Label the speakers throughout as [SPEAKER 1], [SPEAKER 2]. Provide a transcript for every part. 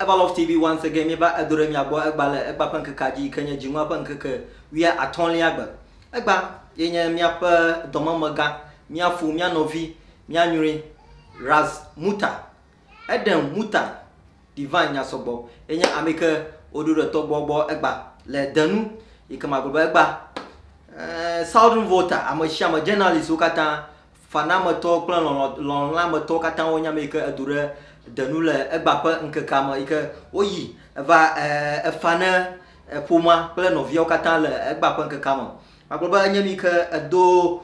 [SPEAKER 1] Everlove TV once again míeva edo ɖe mia gbɔ egba le egba ƒe ŋkekea dzi yi ke nye dzinua ƒe ŋkeke wuiatɔ̃lia gbe. Egba ye nye míaƒe dɔmemegã, mía fo, mía nɔvi, mía nyruie Ras Muta, Eden Muta Divine Nyasɔgbɔ ye nye ame yi ke woɖo ɖe tɔgbɔ gbɔ egba le denu yi ke magblɔ be egba eh, Southern Volta ame sia ame journalistwo katã Fanametɔwo kple lɔlɔ̃ametɔwo katã wonye ame yi ke edo ɖe denu le egbea ƒe ŋkekea me yi ke woyi eva efa ne ƒomea kple nɔviawo katã le egbea ƒe ŋkekea me. Magblɔ be enye nu yi ke edo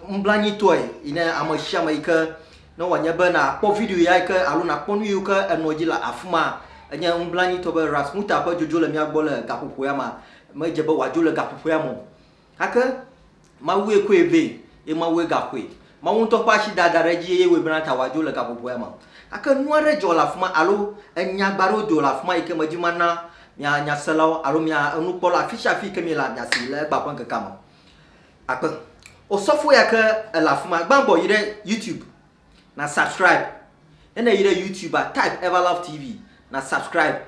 [SPEAKER 1] nublanuitɔe yi ne ame sia ame yi ke ne wòanye be nàkpɔ video ya yi ke alo nàkpɔ nu yiwo ke enɔ edzi le afi ma enye nublanuitɔ be Ras Muta ƒe dzodzo le mía gbɔ le gaƒoƒo ya mea, medze be wòadzo le gaƒoƒo ya me o. Gake Mawue kɔe vɛ, eye Mawue gaxɔe. Mawu ŋutɔ ƒe asi dada ɖe edzi eye wɔe bena ta wòadzo le gaƒoƒo ya me. Gake nu aɖe dzɔ le afi ma alo enyagba aɖewo do le afi ma yi ke medi mana mia nyaselawo alo mia enukpɔlawo afi sia afi yi ke miele miasi le egbea ƒe ŋkekea me. Akpe. Osɔfo ya ke ele afi ma, gbãgbɔ yi ɖe YouTube na subscribe. Ne nèyi ɖe YouTube a, type Everlove TV na subscribe.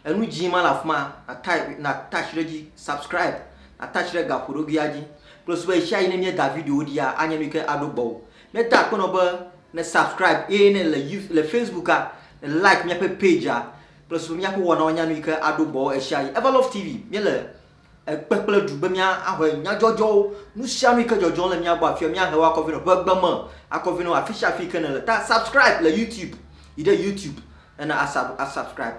[SPEAKER 1] Enu dzĩ ma le afi ma, na type, na touch ɖe edzi, subscribe, na touch ɖe gaƒoɖokuia dzi. Kple susu be ɣesiaɣi ne míeda videowo ɖia, anye nu yi ke aɖo gbɔwò. Míeda akpe nɔ be ne subscribe eye ne le You, le Facebooka, ne like míaƒe pagea kple susu be míaƒe wɔnawo anya nu yi ke aɖo gbɔwò ɣesiaɣi. Everlove TV, míele ekpe kple du be míaxɔe nyadzɔdzɔwo, nu sia nu yi ke dzɔdzɔm le mía gbɔ afia, míahe wo akɔ vɛ nɔ ʋegbe me akɔ vɛ nɔ afi sia afi yi ke nèle. Ta subscribe le YouTube, yi ɖe YouTube ena asa a subscribe.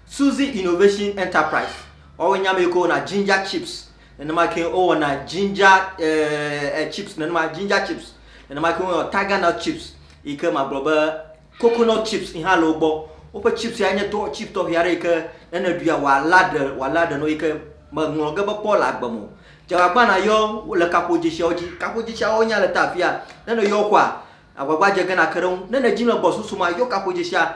[SPEAKER 1] Suzy Innovation Enterprise, woawoe nye ame yi ke wɔna ginger chips, nenema ke wowɔna ginger eh, eh, chips, nenema ginger chips, nenema ke wowɔna tiger nut chips yi ke magblɔ be Coconut chips hã le wo gbɔ. Woƒe chips ya nye tɔ chip tɔxɛ aɖe yi ke ne nèɖuia wòalé aɖe wòalé aɖe na wò yi ke mèŋlɔ ge be kpɔ le agbe me o. Dze agbagba nàyɔ le kaƒodzesiawo dzi. Kaƒodzesiawo nya le ta afia. Ne nèyɔ wo kɔa, agbagba dze ge nàke ɖe eŋu. Ne nèdzi le gbɔsusu mea, yɔ kaƒodzesia.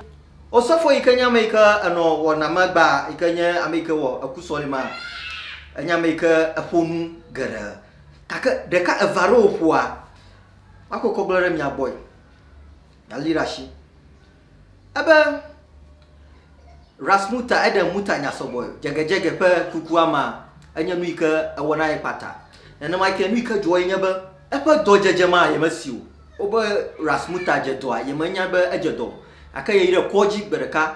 [SPEAKER 1] Osɔfo yi ke nye ame yi ke enɔ wɔna megbea yi ke nye ame yi ke wɔ eku sɔlimea, enye ame yi ke eƒo nu geɖe. Gake ɖeka eve aɖewo wòƒoa, woakɔe kɔ gblẽ ɖe mia gbɔe. Ali ɖe asi. Ebe Rasmuta eɖe muta nya sɔgbɔ dzegedzege ƒe kukua ma enye nu yi ke ewɔ na ye kpata. Nenema ke nu yi ke dzɔ ye nye be eƒe dɔdzedze ma yemesi o. Wobe Rasmuta dze dɔa yemenya be edze dɔ o. Gake yeyi ɖe kɔdzi gbe ɖeka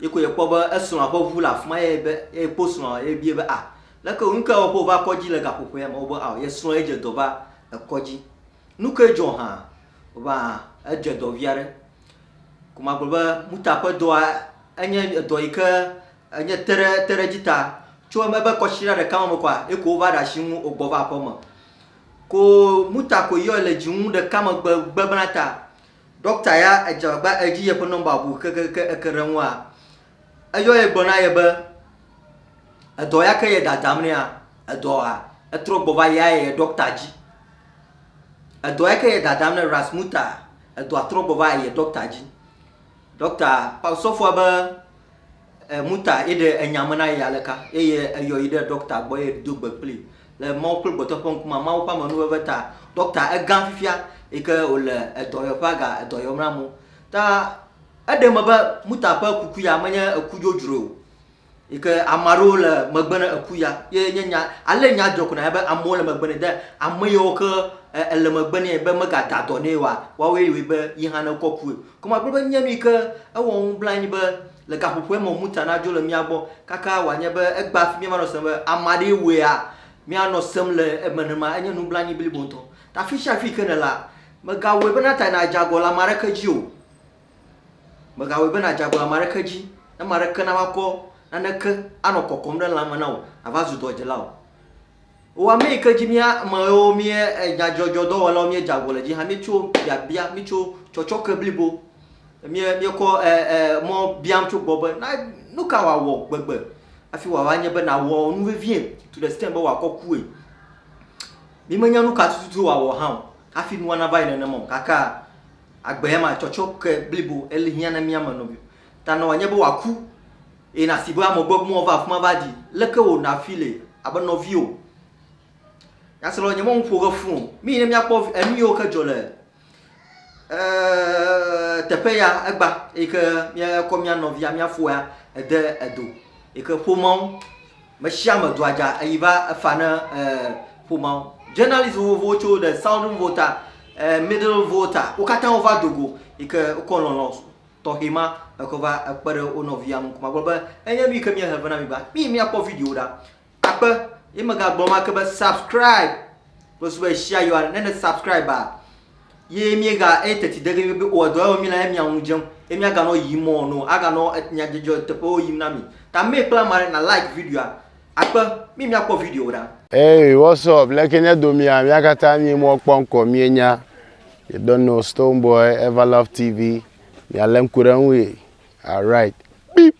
[SPEAKER 1] ye ko yekpɔ be esrɔ̃a ƒe ʋu le afi ma ye be ye kpɔ srɔ̃a ye bia be a leke nu ka wɔƒe wova kɔdzi le gaƒoƒo ya me? Wobe ao ye srɔ̃ ye dze dɔ va ekɔdzi. Nu kae dzɔ hã? Wobe edze dɔ vi aɖe. Ko magblɔ be muta ƒe dɔa enye edɔ yi ke enye te ɖe te ɖe edzi ta. Tso eme be kɔsiɖa ɖeka ma me koa ye ko wova ɖe asi ŋu wògbɔ va aƒe me. Ko muta ko yɔe le dziŋu ɖeka megbe gbe bena ta ɖɔkta ya edze agbagba edzi yeƒe nɔmba bu kekeke eke ɖe eŋua eyɔ ye gblɔ na ye be edɔ ya ke ye dadam nɛa edɔa etrɔ gbɔ va ya ye ɖɔkta dzi. Edɔ ya ke ye dadam ne Rasmuta, edɔa trɔ gbɔ va ye ɖɔkta dzi. Ɖɔkta, osɔfoa be e, Muta ye ɖe enya me na ye aleka eye eyɔ yi ɖe ɖɔkta gbɔ ye do gbe kpli le Mawu kple gbetɔ ƒe ŋkume. Mawu ƒe amenuveve ta ɖɔkta egã fifia yi ke wòle edɔyɔƒea ga edɔ yɔm na amewo. Ta eɖe eme be Muta ƒe kuku ya menye eku dzodzroe o. Yi ke ame aɖewo le megbe ne eku ya ye nye nya ale nya dzɔ ko na be amewo le megbe nɛ de ame yiwo ke ele megbe nɛ be megada dɔ nɛ oa woawoe wɔe be yi hã nekɔ kue. Ko magblɔ be nye nu yi ke ewɔ nublanui be le gaƒoƒoe me Muta nadzo le mía gbɔ kaka wòanye be egbea hafi míava nɔ sem be ame aɖee wɔea míanɔ sem le eme nenema enye nublanui blibo ŋutɔ. Ta afi sia afi yi ke nèlea mègawɔe be na ta nàdze agɔ le ame aɖeke dzi o. Mègawɔe be nàdze agɔ le ame aɖeke dzi, ne ame aɖeke nava kɔ naneke anɔ kɔkɔm ɖe lãme na wò nàva zu dɔdzela o. Wò ame yi ke dzi mía amewo mí nyadzɔdzɔdɔwɔlawo míedze agɔ le dzi hã míetso biabia, míetso tsɔtsɔke blibo, míe míekɔ e e mɔ biam tso gbɔ be na nu ka wòawɔ gbegbe hafi wòava nye be nàwɔ nu vevie to the extent be wòakɔ kue. Mímenya nu ka tututu wòawɔ hã o hafi nua nava yi nenema o gakea Agbe ya ma tsɔtsɔ ke blibo ele hiã na mía me nɔviwo. Ta nɔ wòanye be wòaku eye nàsi be ame gbɔgbɔ va afi ma va ɖi. Leke wò nàfi le abe nɔviwò? Nyasrɔ̃ nye mɔ ŋu ƒo ge fũ o. Míyi ne míakpɔ enu yiwo ke dzɔ le Eee teƒe ya egba yi ke míekɔ mía nɔvia, mía foa ede edo yi ke ƒomeawo me sia ame doa dza eyi va efa ne e ƒomeawo. Journalist vovovowo tso the Southern Volta, e Middle Volta wo katã wova do go yi ke wokɔ lɔlɔ tɔxɛ ma ekɔ va ekpe ɖe wo nɔvia ŋu. Magblɔ be enye nu yi ke míehe vɛ na mi ba. Míyi míakpɔ video ɖa. Akpe ye megagblɔ ma ke be subscribe kple su be share yɔa ne ne subscribe a ye míega eye teti de ge be o edɔ yɔ mi la ye mia ŋu dzem ye míaganɔ yim mɔ no aganɔ nyadzɔdzɔ teƒewo yim na mi. Ta mee kple ame aɖe na like videoa. Akpe mi míakpɔ video ɖa.
[SPEAKER 2] Hey, what's up? Leke nye domia, mía katã mí mɔ kpɔ ŋkɔ míenya. You don't know Stonebwoy, Everlove TV. Mialé ŋku ɖe eŋu ye. Alright. Beep.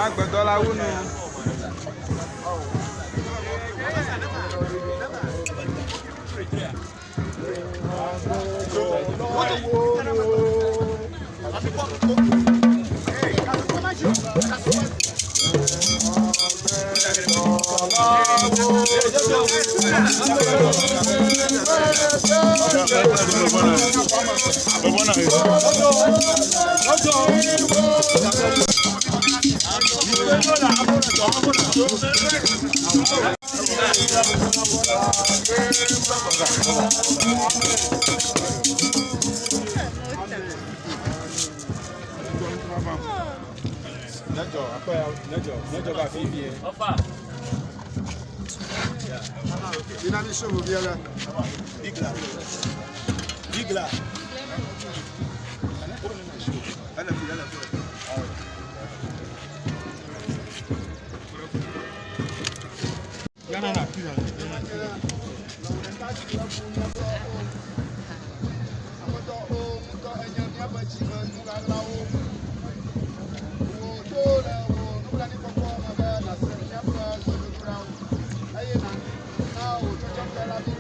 [SPEAKER 3] Agbedɔlawo nu.
[SPEAKER 4] Eye na wò tsɔtsɔke la mí.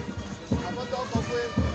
[SPEAKER 4] Aƒetɔ kɔkɔe.